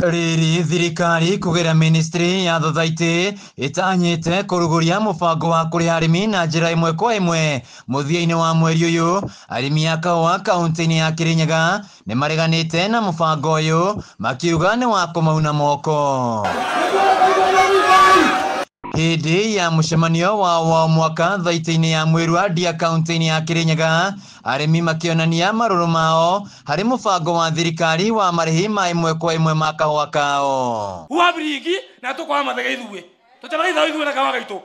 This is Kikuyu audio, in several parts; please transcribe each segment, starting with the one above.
Riri thirikari kugira ministry ya thothaitĩ ĩtanyĩte kũrugũria mũbango wa kũrĩha arĩmi na njĩra ĩmwe kwa ĩmwe mũthia-inĩ wa mweri ũyũ. Arĩmi a kahũa kaunti-inĩ ya Kirinyaga nĩ mareganĩte na mũbango ũyũ makiuga nĩ wa kũmauna moko. Hĩndĩ ya mũcemanio wa mwaka thaitĩ-inĩ ya Mwĩrua Ndia kaunti-inĩ ya Kirinyaga, arĩmi makĩonania marũrũ mao harĩ mũbango wa thirikari wa marĩhi ma ĩmwe kwa ĩmwe ma kahũa kao. Wa biringi na tũkwaga mathega ithuĩ tũtemaitha ithuĩ na kahũa gaitũ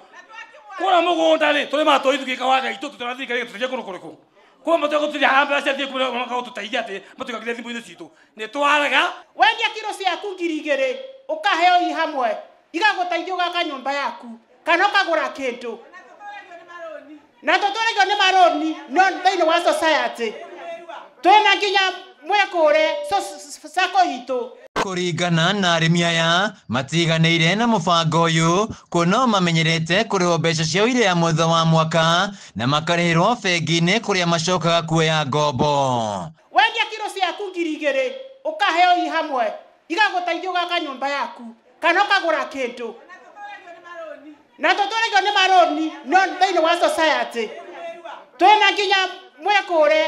kũrĩa mũgũnda rĩ tũrĩmaga tũ ithuĩ kahũa gaitũ tũtema thirikari ĩgatũteithia kũndũ kũrĩkũ kwa matũgũtũteithia haha mbeca thiĩ kũrĩa makagũtũteithia atĩ matũgakĩre thimũ-inĩ citũ nĩ twarega. Wendia kiro ciaku 2,000 ũkaheo i hamwe igagũteithia ũgaka nyũmba yaku kana ũkagũra kĩndũ na tũtũragio nĩ marũni no thĩinĩ wa society twĩna nginya mwĩkũre sacco itũ. Kũringana na arĩmi aya matiganĩire na mũbango ũyũ kuona mamenyerete kũrĩhwo mbeca ciao iria mũthia wa mwaka na makarĩhĩrwo bengi-inĩ kũrĩa macokaga kuoya ngombo. Wendia kiro ciaku 2,000 ũkaheo i hamwe igagũteithia ũgaka nyũmba yaku kana ũkagũra kĩndũ na tũtũragio nĩ marũni no thĩinĩ wa society twĩna nginya mwĩkũre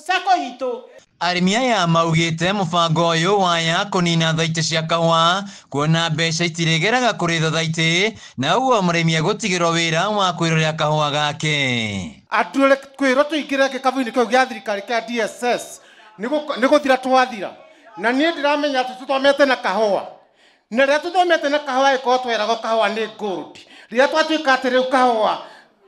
sacco itũ. Arĩmi aya maugĩte mũbango ũyũ waya kũnina thaitĩ cia kahũa kuona mbeca itirĩgeraga kũrĩ thothaitĩ na ũguo mũrĩmi egũtigĩrwo wĩra wa kwĩrorera kahũa gake. Andũ kwĩrwo tũingĩre gĩkabu-inĩ kĩu gĩa thirikari kĩa DSS nĩ gũthira twathira, na niĩ ndĩramenya atĩ tũthomete na kahũa na rĩrĩa tũthomete na kahũa ĩkorwo tweragwo kahũa nĩ gold. Rĩrĩa twatuĩka atĩ rĩu kahũa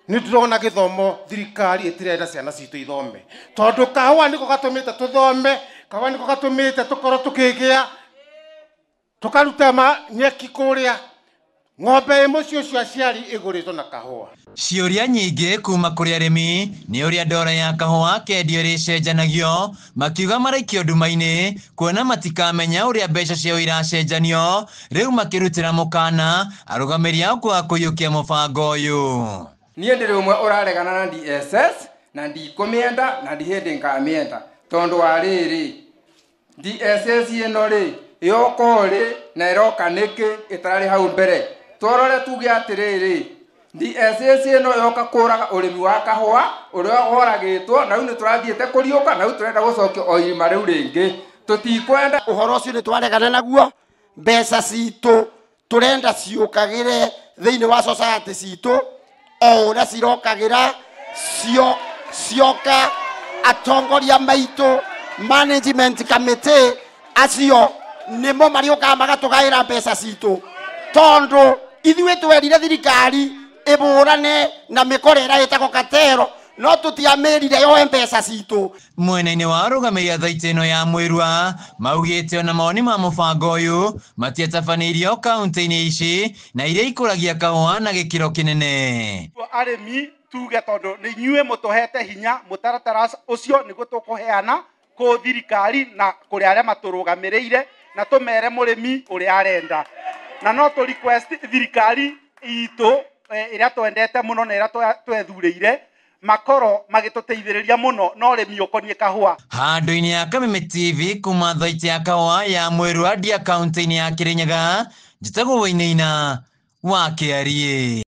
nĩ ndĩrona gĩthomo thirikari ĩtirenda ciana citũ ithome tondũ kahũa nĩko gatũmĩte tũthome, kahũa nĩko gatũmĩte tũkorwo tũkĩgĩa tũkaruta nyeki kũrĩa ng'ombe ĩ mũciĩ ũcio aciari ĩgũrĩtwo na kahũa. Ciũria nyingĩ kuma kũrĩ arĩmi nĩ ũrĩa ndora ya kahũa kendio ĩrĩcenjanagio, makiuga maraikio nduma-inĩ kuona matikamenya ũrĩa mbeca ciao iracenjanio, rĩu makĩrutĩra mũkana arũgamĩri ao kwaga kũiyũkia mũbango ũyũ. Niĩ ndĩrĩ ũmwe ũraregana na DSS na ndikũmĩenda na ndihĩndĩ ngamĩenda tondũ wa rĩrĩ DSS ĩno rĩ yoka rĩ na ĩroka nĩkĩ ĩtararĩ hau mbere. Twarore tuge atĩrĩrĩ DSS ĩno yoka kũraga ũrĩmi wa kahũa ũrĩa woragĩtwo na rĩu nĩ tũrathiĩte kũriũka na rĩu tũrenda gũcokio o irima rĩu rĩngĩ tũtikwenda. Ũhoro ũcio nĩ twaregana naguo, mbeca citũ tũrenda ciũkagĩre thĩinĩ wa society citũ o ũrĩa cirokagĩra cioka atongoria maitũ management committee acio nĩmo marĩũkaga magatũgaĩra mbeca citũ tondũ ithuĩ twerire thirikari ĩbũrane na mĩkora ĩrĩa ĩtagwo katero no tũtiamĩrire yoe mbeca citũ. Mwena-inĩ wa arũgamĩrĩri a thaitĩ ĩno ya Mwĩrua maugĩte ona mawoni ma mũbango ũyũ matiatabanĩirio kaunti-inĩ ici na iria ikũragia kahũa na gĩkĩro kĩnene. Arĩmi tuge tondũ nĩ inyuĩ mũtũhete hinya mũtaratara ũcio nĩguo tũkũheana kũ thirikari na kũrĩ arĩa matũrũgamĩrĩire na tũmere mũrĩmi ũrĩa arenda, na no tũ request thirikari itũ ĩrĩa twendete mũno na ĩrĩa twethurĩire makorwo magĩtũteithĩrĩria mũno na ũrĩmi ũkoniĩ kahũa. Handũ-inĩ ya Kameme TV kuma thaitĩ ya kahũa ya Mwĩrua Ndia kaunti-inĩ ya Kirinyaga, njĩtagwo Wainaina wa Kĩariĩ.